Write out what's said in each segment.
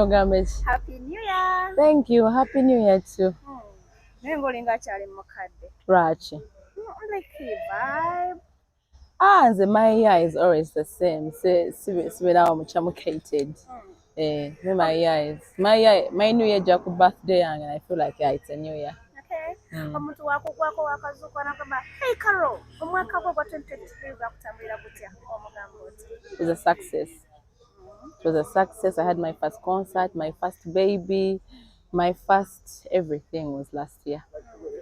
Ogamba ki? Happy New Year. Thank you. Happy New Year too. Naye ng'olinga akyali mukadde. Lwaki? Like vibe. Ah, nze my year is always the same. Sibeerawo mukyamucated. Eh, me my year is my year, my new year ejja ku birthday yange and I feel like, yeah, it's a new year. Okay. Omuntu wakugwako wakazuuka nagamba, "Hey Carol, omwaka gwo gwa 2023 gwakutambulira gutya?" Omugamba oti? It was a success. It was a success. I had my first concert, my first baby, my first everything was last year.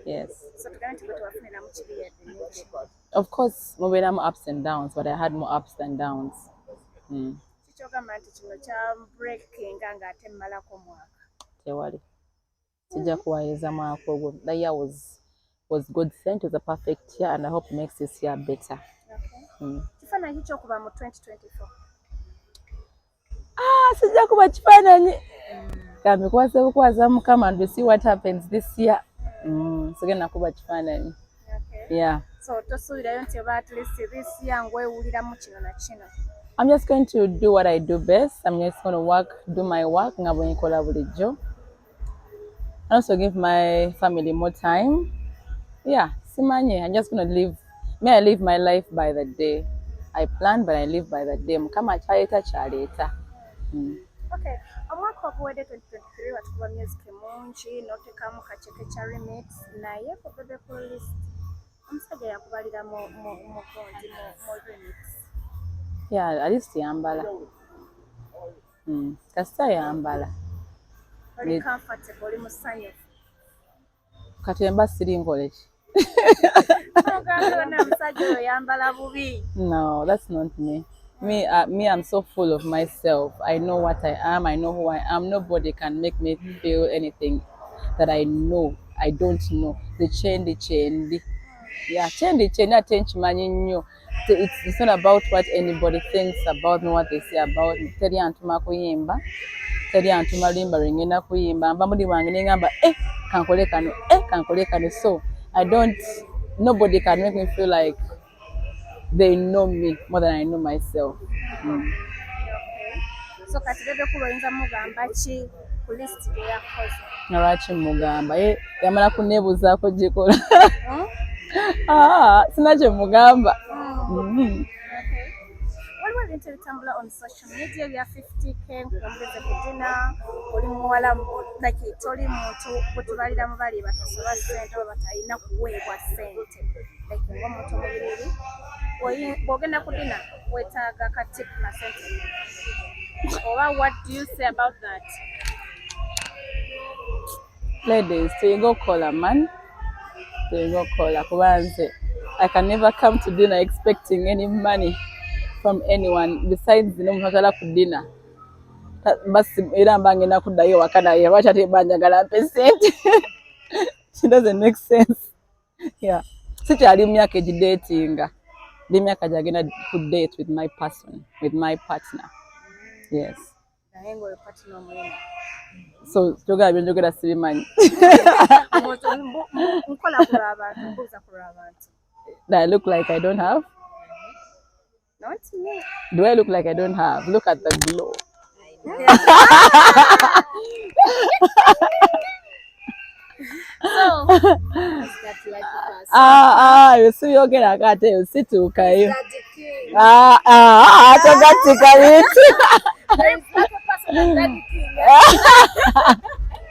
Yes. So tugambe nti gwe tewafuniramu kibi yadde neki? Of course, mubeeramu ups and downs, but I had more ups than downs. Kikyogamba nti kino kya breakinga ng'ate mmalako mwaka? Tewali. Sijja kuwayiriza mwaka ogwo. The year was God sent. It was a perfect year and I hope it makes this year better. Okay. Kifaananyi kyokuba mu 2024? Ah, sijja kuba kifaananyi. Kambikwase bukwasa Mukama and we see what happens this year. Sigenda kuba kifaananyi. Okay. Yeah. So tosuubirayo nti oba at least this year ng'wewuliramu kino na kino? I'm just going to do what I do best. I'm just going to work, do my work nga bwe nkola bulijjo. And also give my family more time. Yeah, simanyi. I'm just going to live. May I live my life by the day. I plan, but I live by the day. Mukama kyaleeta kyaleeta. Okay. Omwaka oguwedde 2023 watukuba music mungi n'oteekamu kaceke kya remix, naye ku Bebe Cool list omusajja yakubalira mu gundi mu remix. Yeah, at least yambala. Kasita yambala. Oli comfortable, oli musanyufu? Kati mba siri nkole ki? Ogambye wonna omusajja oyo yambala bubi. No, that's not me. Me, I'm so full of myself. I know what I am. I know who I am. Nobody can make me feel anything that I know I don't know. The kyendi kyendi. Yeah, kyendi kyendi ate nkimanyi nnyo. It's not about what anybody thinks about me, what they say about me. Teri antuma kuyimba. Teri antuma luyimba lwe ngenda kuyimba. Mba muli wange ne ngamba, "Eh, kankole kano, eh, kankole kano." So I don't, nobody can make me feel like they know me more than I know myself. So kati Bebe Cool oyinza mugamba ki ku list gye yakoze? Nga lwaki mugamba? Ye yamala kunneebuuzaako gikola. Ah, sina kye mugamba. Okay. Waliwo ebintu ebitambula on social media ebya 50K nkugambulize ku dinner. Oli muwala, like toli muntu gwe tubalira mu bali batasaba ssente oba batalina kuweebwa ssente, like ng'omuntu omubiriri bw'ogenda ku dinner weetaaga ka tip ka ssente mmeka? Oba what do you say about that? Ladies, tuyige okukola, man. Tuyige okukola kuba nze I can never come to dinner expecting any money from anyone besides n'omuntu atala ku dinner. Basi era mba ngenda kuddayo ewaka, naye lwaki ate mba njagala mpe ssente? It doesn't make sense. Yeah. Sikyali mu myaka egidatinga. Ndi myaka gyagenda ku date with my person, with my partner. Yes. Naye ng'oyo partner omulina? So kyogera byenjogera sibimanyi. Omuntu nkola ku lw'abantu, mbuuza ku lw'abantu. That I look like I don't have? Not me. Do I look like I don't have? Look at the glow. So Ah, ah, ebyo sibyogerako ate ebyo situukayo. Ah, ah, ah, togattika bintu.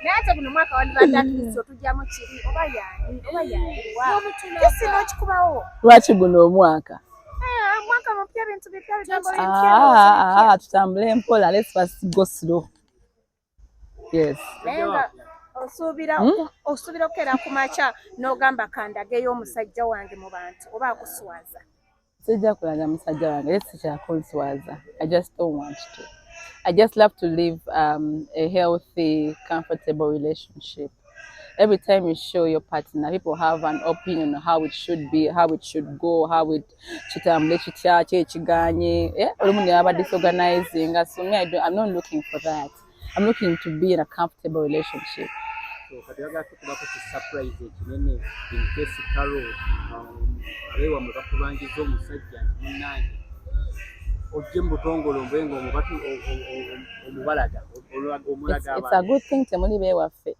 Naye ate guno mwaka wandibadde at least otugyamu kiri oba yani oba yaliwa kisi n'okikubawo. Lwaki guno omwaka? Eh, mwaka mupya, bintu bipya, bigambo bipya, Ah, ebirowoozo bipya. ah, tutambule mpola. Let's first go slow. Yes. Naye nga osuubira osuubira okukeera ku makya n'ogamba kandageyo omusajja wange mu bantu oba akuswaza? Sijja kulaga musajja wange, era sikyakunswaza. I just don't want to. I just love to live a healthy, comfortable relationship. Every time you show your partner, people have an opinion on how it should be, how it should go, how it kitambule kitya, ki ekiganye. Yeah, olumu ne baba disorganizing. So me, I'm not looking for that. I'm looking to be in a comfortable relationship. So kati oyagala tukubako ki surprise ekinene in case Carol abeewamwe bakubangiza omusajja nti munnange? Ojje mu butongole ombe nga omubalaga omulaga. It's a good thing temuli beewaffe.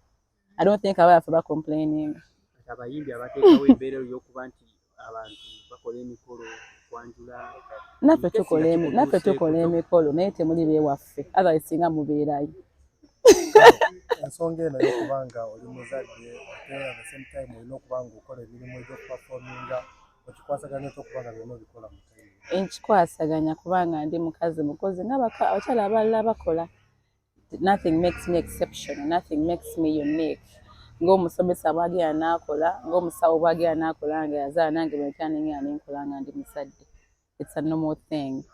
I don't think abawaffe bacomplaining. Abayimbi abateekawo embeera ey'okuba nti abantu bakola emikolo kwanjula. Naffe tukola emikolo, naye temuli beewaffe, otherwise singa mubeerayo. Ensonga eno y'okuba nga oli muzadde ate at the same time olina okuba nga okola emirimu egy'okuperforminga, okikwasaganya otya okuba nga byonna obikola mu time? Nkikwasaganya kubanga ndi mukazi mukozi nga abakyala abalala bakola. Nothing makes me exceptional, nothing makes me unique. Ng'omusomesa bwagenda n'akola, ng'omusawo bwagenda n'akola nga yazaala, nange bwentya nengenda nenkola nga ndi muzadde. It's a normal thing.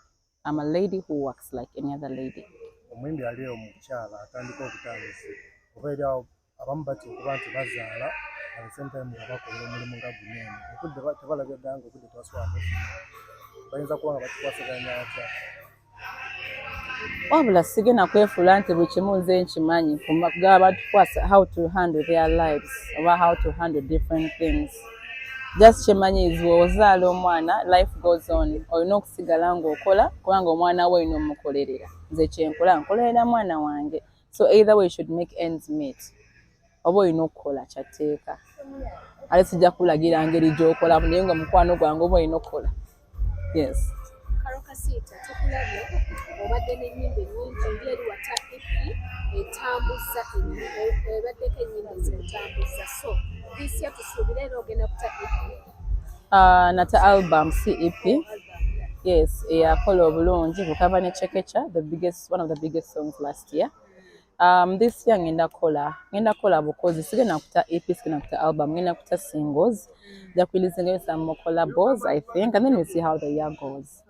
I'm a lady who works like any other lady. Omuyimbi ali omukyala atandika obutandisi oba eri awo, abamu batya okuba nti bazaala at the same time nga bakola omulimu nga guno eno, obudde tebalabya ddala nga obudde tebasobola kufuna, bayinza kuba nga bakikwasaganya atya? Wabula sigenda kwefuula nti buli kimu nze nkimanyi kugaba batukwasa how to handle their lives oba how to handle different things. Just kyemanyi is bw'ozaala omwana, life goes on. Olina okusigala ng'okola kubanga omwana we olina omukolerera. Nze kyenkola, nkolerera mwana wange, so either way you should make ends meet oba olina okukola kyatteeka. Ate sijja kulagira ngeri gy'okolamu, naye nga mukwano gwange oba olina okukola, yes. Karole Kasita, tukulabye obadde n'ennyimba ennyingi, ndi eri wata EP etambuza, ebaddeko ennyimba ezikutambuza, so this year tusuubire era ogenda kuta EP? Nata album, si EP. Yes, eyakola obulungi kukava ne Chekecha, the biggest, one of the biggest songs last year. This year ngenda kukola bukozi. Sigenda kuta EP, sigenda kuta album, ngenda kuta singles, nja kureleasingayo some more collabos, I think, and then we see how the year goes.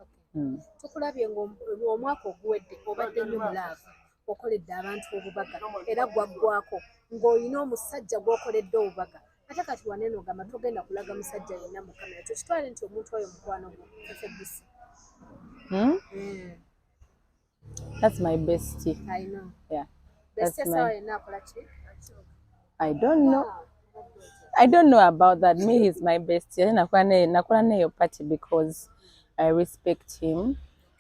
Tukulabye ng'omwaka oguwedde obadde nnyo mu love, okoledde abantu obubaga era gwaggwako ng'olina omusajja gw'okoledde obubaga, ate kati waneeno ogamba togenda kulaga musajja yenna mu kamera. Tukitwale nti omuntu oyo mukwano gwo Fefe Bussi? Hmm? That's my bestie. I know. Yeah. Bestie. That's Sawa yenna akola ki? I don't know. I don't know about that. Me, he's my bestie. Ate nakola neyo party because I respect him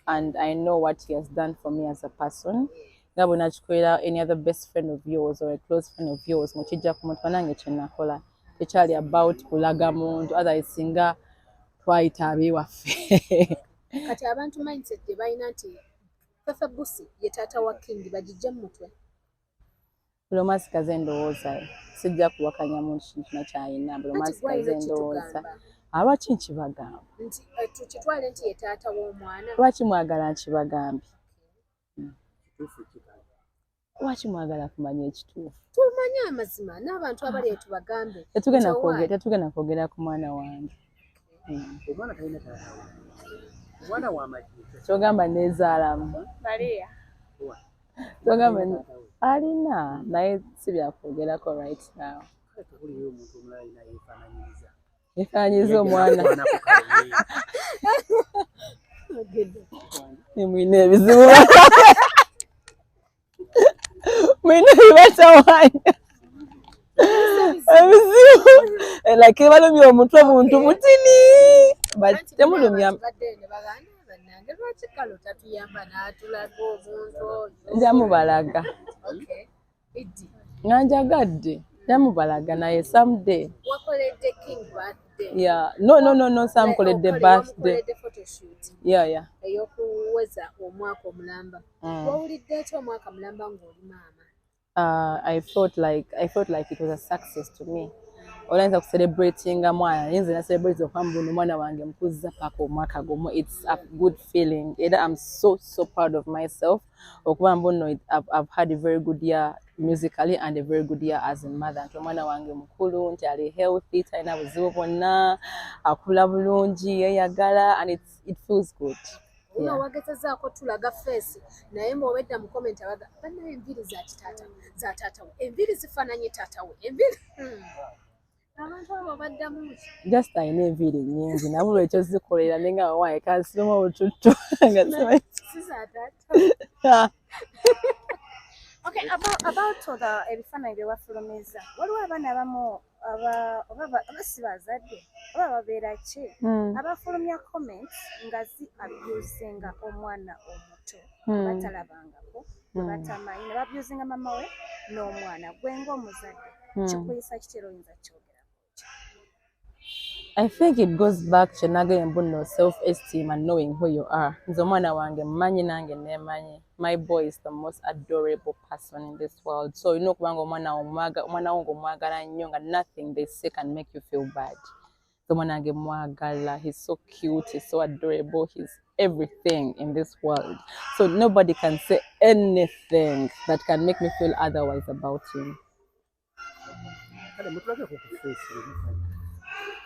and I know what he has done for me as a person. Nga bwe nakikolera any other best friend of yours or a close friend of yours, mukijja ku muntu nange kye nakola tekyali about kulaga muntu, otherwise singa twayita ab'ewaffe. Kati abantu mindset gye balina nti Fefe Bussi ye taata wa King, bagijje mu mutwe? Buli omu asikaze endowooza ye. Sijja kuwakanya muntu kintu kina kyayina. Buli omu Anti asikaze gwalina endowooza. kitugamba. Abaki nkibagamba? Nti tukitwale nti ye taata w'omwana. Lwaki mwagala nkibagambye? Kituufu kikala. Lwaki mwagala kumanya ekituufu? Tumanye amazima n'abantu abali eyo tubagambe. Tetugenda Nti owaaye. Tetugenda kwogera ku mwana wange. Omwana talina taata we, omwana wa magye. Kyogamba neezaalamu? Maria. Kyogamba alina, naye si byakwogerako right now. Kale tubuulire omuntu omulala alina yeefaananyiriza. Yefaananyiriza omwana? Yeefaanako kale. Nemwina ebizibu, mwina ebibatawaanya, ebizibu like ebalumya omutwe buntu butini, but temulumya. Badde ne baganda bannange, lwaki Kalo tatuyamba n'atulaga omuntu oyo? Njamubalaga. Okay. Iddi. Nga njagadde njamubalaga, naye someday. Wakoledde King birthday. Yeah, no, samukoledde birthday. Wamukoledde photoshoot Yeah. ey'okuweza omwaka omulamba. Wawulidde etya omwaka mulamba ng'oli maama? I felt like it was a success to me. Olayinza kucelebratinga mwana, naye nze nacelebrate okuba mbuno omwana wange mukuzza paka omwaka gumu. It's a good feeling, era I'm so so proud of myself okuba mbuno I've had a very good year musically and a very good year as a mother, nti omwana wange mukulu, nti ali healthy, talina buzibu bwonna, akula bulungi, yeeyagala, and it feels good. Uno Yeah. wagezezaako tulaga face, naye mwobedda mu comment abaga bannaye enviiri za kitaata, za taata we, enviiri zifaananye taata we, enviiri. Abantu abo baddamu ki? Just alina enviiri nnyingi, nabulwa ekyo zikolera, naye nga wawaye kansibemu obututtu nga simanyi. Si za taata. Okay, about the ebifaananyi bye wafulumiza, waliwo abaana abamu oba si bazadde. Oba babeera ki abafulumya comments nga zi abusinga omwana omuto batalabangako, batamanyi, ne babusinga mama we n'omwana. Gwe ng'omuzadde kikuyisa kitera, oyinza kyogera? I think it goes back kye nagambye mbu nno self esteem and knowing who you are. Nze omwana wange mmanyi, nange neemanyi. My boy is the most adorable person in this world. So olina okuba nga omwana wo ng'omwagala nnyo, nga nothing they say can make you feel bad. So omwana wange mwagala. He's so cute, he's so adorable, he's everything in this world. So nobody can say anything that can make me feel otherwise about him. Kale mutulageko ku face.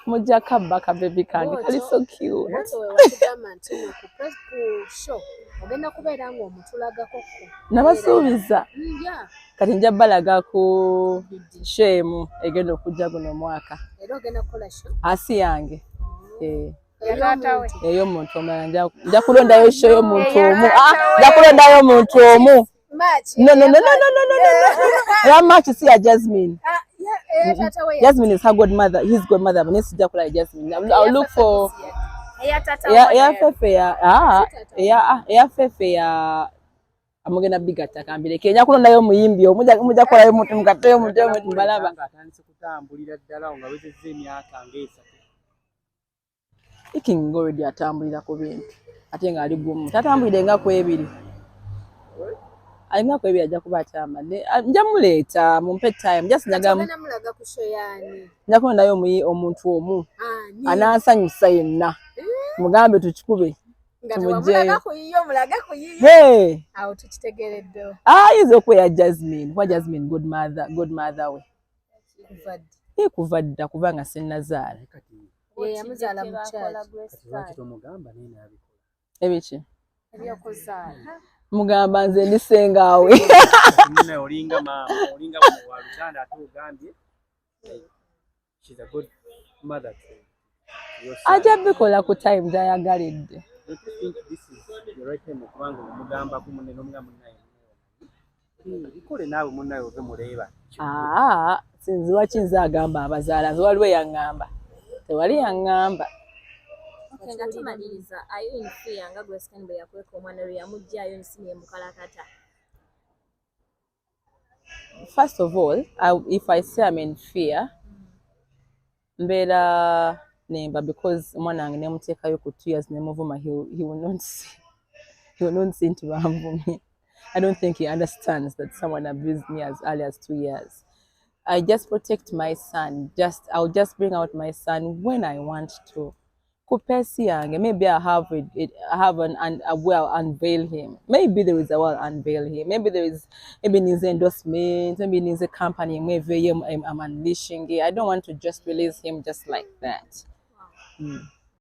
Mujja kabba ka baby kange kali so cute. Bwotyo we watugamba nti no ku show ogenda kubeera ng'omutulagako ko. Nabasuubiza. Ya. Kati nja balaga ku show emu egenda okujja guno omwaka. Era ogenda kukola show? Asi yange. Eh, Taata we. Ey'omuntu omulala. Nja kulondayo show y'omuntu omu. Eya Ah, taata we. nja kulondayo omuntu omu. March. No, no, no, no, no, no, no, no, no. Era March si ya Jasmine. Ah, ya, taata we. Jasmine is her godmother, his godmother, but sijja kulaba Jasmine. I'll look for Eya taata eya we. Fefe ya ah eya ah eya Fefe ya amugenda bigatta kambireke. Nja kulondayo omuyimbi omu, mujja kukolayo omuntu mugatteyo omuntu omu mbalaba. Ng'atandise kutambulira ddala awo nga wezezza emyaka ng'esatu. King already atambulira ku bintu ate ng'ali gumu, tatambulire nga ku ebiri, alinga ku ebiri, ajja kuba atambadde. Ah, nja muleeta, mumpe time, just njaga Ogenda mulaga ku show yaani? Nja kulondayo omuntu omu Ani? anansanyusa yenna, mugambe tukikube. Nga Tumugyeyo. tewamulaga ku yiyo, mulage ku yiyo. Hey! Awo tukitegereddewo. Ayinza okuba Jasmine, kuba Jasmine godmother we. Kuva ddi? Ye kuva dda, kubanga sinnazaala. Naye kati Ye yamuzaala mu church. Kati lwaki tomugamba naye n'abikola? Ebiki? Ebyokuzaala. Mugamba nze ndi sengaawe. Munnaye olinga maama, olinga wa luganda, ate ogambye like, she's a good mother to your son. Ajja bikola ku time gy'ayagalidde. Don't you think this is the right time okubanga omugambako munne n'omugamba, munnaye bikole naawe, munnaye ove muleeba? Aa, sinzi lwaki nze agamba abazaala. Nze waliwo eyaŋŋamba? Tewali yaŋŋamba. Okay, nga tumaliriza, are you in fear nga Grace Khan bwe yakweka omwana lwe yamuggyayo nsi nemukalakata? First of all, if I say I'm in fear, mbeera nemba, because omwana wange nemuteekayo ku 2 years nemuvuma, he will not see, he will not see nti banvumye. I don't think he understands that someone abused me as early as 2 years. I just protect my son. Just I'll just bring out my son when I want to. Ku pace yange, maybe I have it, I have an a well unveil him. Maybe there is a well unveil him. Maybe there is, maybe needs endorsement, maybe needs a company, maybe I'm unleashing it. I don't want to just release him just like that.